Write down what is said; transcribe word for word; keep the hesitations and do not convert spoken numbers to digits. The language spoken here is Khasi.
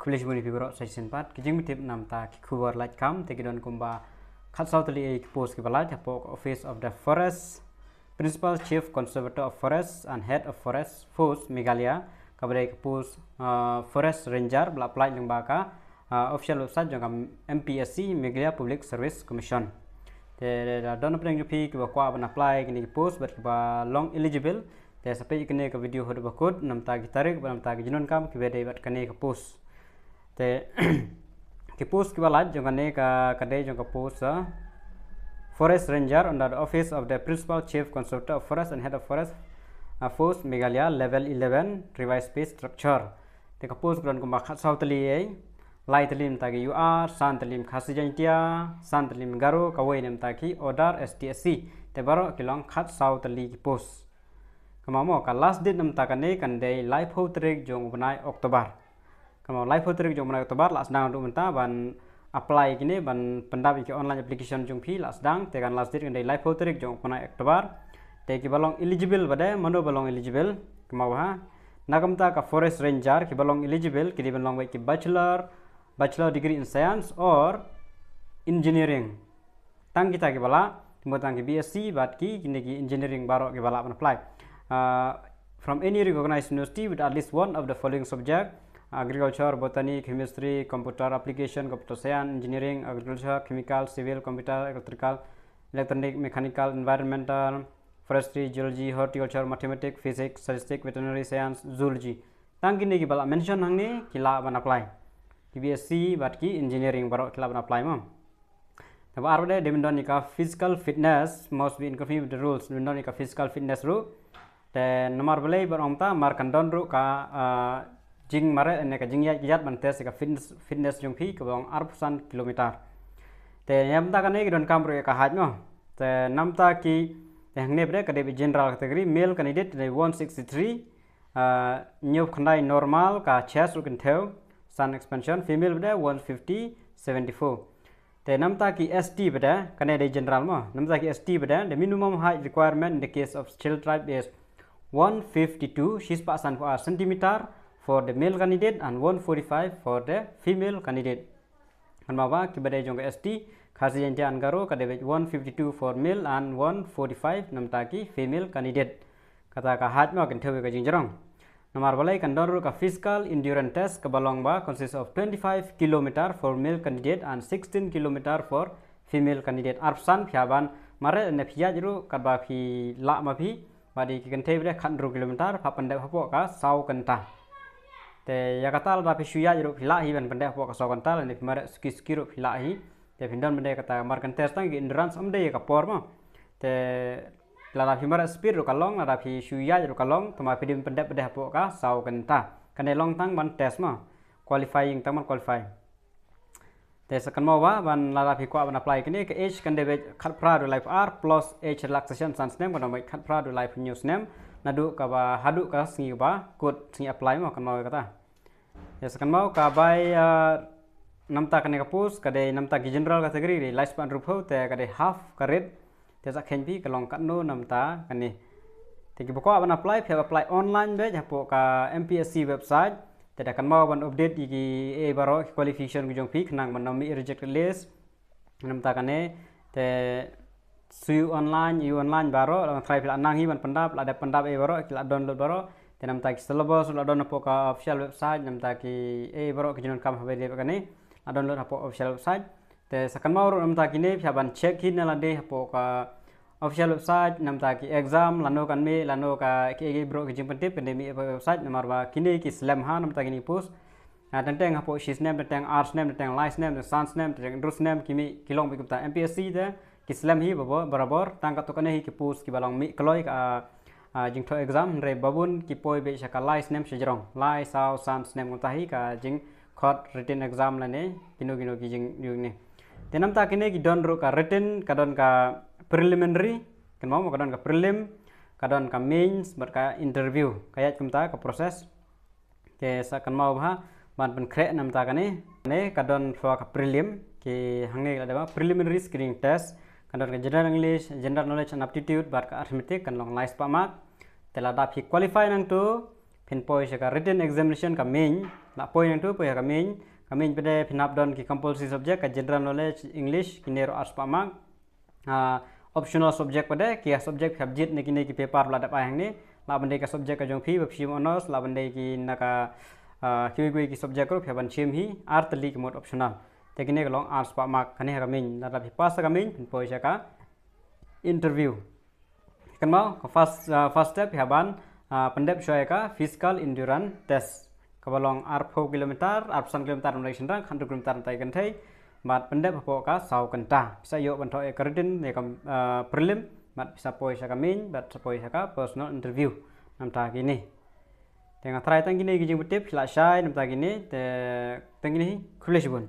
Khublei shibun ïa phi baroh sa shisien pat. Ki jingpyntip namta ki khubor lait kam te ki don kumba khatsaw tylli ei ki post kiba lait hapoh ka Office of the Forest, Principal Chief Conservator of Forest and Head of Forest Force Meghalaya, kaba dei ka post, ah, Forest Ranger, ba la plie lyngba ka, ah, official website jong ka M P S C, Meghalaya Public Service Commission. Te da don hapdeng jong phi kiba kwah ban apply kine ki post bad kiba long eligible, te sa peit kane ka video haduh ba kut namta ki tarik bad namta ki jingdonkam kiba dei bad kane ka post. Te ki post kiba lait jong kane ka, ka dei jong ka post, ah, Forest Ranger under the Office of the Principal Chief Conservator of Forest and Head of Forest, ah, Force Meghalaya, level eleven, revised pay structure. Te ka post ka don kumba khatsaw tylli ei, lai tylli namta ki U R, san tylli Khasi Jaintia, san tylli Garo, kawei namta ki other S T S C. Te baroh ki long khatsaw tylli ki post. Kumba mo ka last date namta kane kan dei laiphew tarik jong u bnai October. Kumba laiphew tarik jong u bnai October la sdang haduh mynta ban apply kine, ban pyndap ïa ki online application jong phi la sdang, te kan last date kan dei laiphew tarik jong u bnai October. Te kiba long eligible ba dei, mano ba long eligible, kumba ha. Na ka bynta ka Forest Ranger kiba long eligible ki dei ban long beit ki bachelor, bachelor degree in science or engineering. Tang kita kiba lah, kumba tang ki B S C bad ki, kine ki engineering baroh kiba lah ban apply. Ah, from any recognized university with at least one of the following subject: agriculture, botany, chemistry, computer application, computer science, engineering, agriculture, chemical, civil, computer, electrical, electronic, mechanical, environmental, forestry, geology, horticulture, mathematics, physics, statistics, veterinary science, zoology. Tang kine kiba lah mention hangne ki lah ban apply. Ki B S C bad ki engineering baroh ki lah ban apply mo. Te ba ar ba dei, dei ban don ïa ka physical fitness, must be in conformity with the rules. Dei ban don ïa ka physical fitness ruh. Te namar balei ba ong ta, namar kan don ruh ka, ah, jingmareh ne ka jingïaid ïaid ban test ïa ka fitness, fitness jong phi kaba long arphew san kilometer. Te ïa mynta kane ki donkam ruh ïa ka height mo. Te namta ki, te hangne ba dei ka dei general category, male candidate dei one sixty-three, ah, hynñiew khyndai normal, ka chest ruh kin thew, san expansion, female ba dei one fifty, seventy-four. Te namta ki S T ba dei, kane dei general mo. Namta ki S T ba dei, the minimum height requirement in the case of Scheduled Tribe is one fifty-two, shispah sanphew ar centimeter for the male candidate and one forty-five for the female candidate. Kan ba ba kiba dei jong ka S T, Khasi Jaintia and Garo, ka dei beit one fifty-two for male and one forty-five namta ki female candidate. Kata ka height mo kin thew ïa ka jingjrong. Namar balei kan don ruh ka physical endurance test kaba long ba consist of twenty-five kilometer for male candidate and sixteen kilometer for female candidate. Arphew san phi hap ban mareh ne phi ïaid ruh katba phi lah ma phi, ba dei ki kynthei ba dei khathynriew kilometer, phi hap pyndep hapoh ka saw kynta. Te ïa kata lada phi shu ïaid ruh phi lah hi ban pyndep hapoh ka saw kynta, lane phi mareh suki suki ruh phi lah hi. Te phin don ba dei kata mark and test tang ki endurance, ym dei ïa ka por mo. Te lada phi mareh speed ruh ka long, lada phi shu ïaid ruh ka long, tangba phi dei ban pyndep ba dei hapoh ka saw kynta. Kane long tang ban test mo. Qualifying, tang ban qualify. Te sa kynmaw ba ban lada phi kwah ban apply kine, ka age kan dei beit khatphra haduh laiphew ar plus age relaxation san snem, kan dei beit khatphra haduh laiphew hynñiew snem. Naduh kaba haduh ka sngi kaba kut sngi apply mo, kynmaw ïa kata. Ïa sa kynmaw ka bai, ah, namta kane ka post ka dei namta ki general category, dei laispah hynriewphew, te ka dei half ka rate. Te sa kheiñ phi ka long katno namta kane. Te kiba kwah ban apply phi hap apply online beit hapoh ka M P S C website. Te da kynmaw ban update ïa ki ei baroh ki qualification ki jong phi khnang ban ym mih rejected list. Namta kane te shu online, ïa online baroh, lada trai phi la nang hi ban pyndap, la dep pyndap ei baroh, ki la download baroh. Te namta ki syllabus la don hapoh ka official website, namta ki ei baroh ki jingdonkam haba dei kane la download hapoh official website. Te sa kynmaw ruh namta kine phi hap ban check hi na lade hapoh ka official website, namta ki exam lano kan mih, lano ka ki, ki baroh ki jingpyntip kan dei mih hapoh website, namar ba kine ki slem ha namta kine post. Ah, teng teng hapoh shi snem, teng teng ar snem, teng teng lai snem, teng teng san snem, teng teng hynriew snem, ki mih ki long beit kumta. M P S C te ki slem hi barabor, barabor, tang katto katne hi ki post kiba long mih kloi ka, ah, ah, jingthoh exam, hynrei ba bun ki poi beit sha ka lai snem shajrong, lai saw san snem, kumta hi ka jingkhot written exam lane kino kino ki jing, jing ne. Te namta kine ki don ruh ka written, ka don ka preliminary, kynmaw mo, ka don ka prelim, ka don ka mains bad ka interview. Ka ïaid kumta ka process. Te sa kynmaw bha ban pynkhreh namta kane. Kane ka don shuwa ka prelim, ki hangne la dei ba preliminary screening test, ka don ka general English, general knowledge and aptitude bad ka arithmetic, kan long laispah mark. Te lada phi qualify nangto, Phin poi sha ka written examination ka main, la poi nangtu poi ha ka main. Ka main pat de phin hap don ki compulsory subject, ka general knowledge, English, kine ruh ar spah mark. Ah, optional subject pat de, ki subject phi hap jied na kine ki paper ba la dep ai hangne. Lah ban dei ka subject ka jong phi, ba phi shim honours, lah ban dei ki na ka, ah, kiwei kiwei ki subject ruh phi hap ban shim hi, ar tylli ki mut optional. Te kine ka long ar spah mark, kane ha ka main, lada phi pass ha ka main, phin poi sha ka interview. Kynmaw, ka first, ah, first step phi hap ban, ah, pyndep shuwa ïa ka physical endurance test. Kaba long arphew kilometer, arphew san kilometer namar ïa ki shynrang, khathynriew kilometer namar ïa ki kynthei. Bad pyndep hapoh ka saw kynta. Phi sa ïoh ban thoh ïa ka written, ïa ka, ah, prelim, bad phi sa poi sha ka main, bad sa poi sha ka personal interview. Namar ta kine. Te nga tharai tang kine ki jingpyntip, phi lah shai, namar ta kine, te tang kine hi, khublei shibun.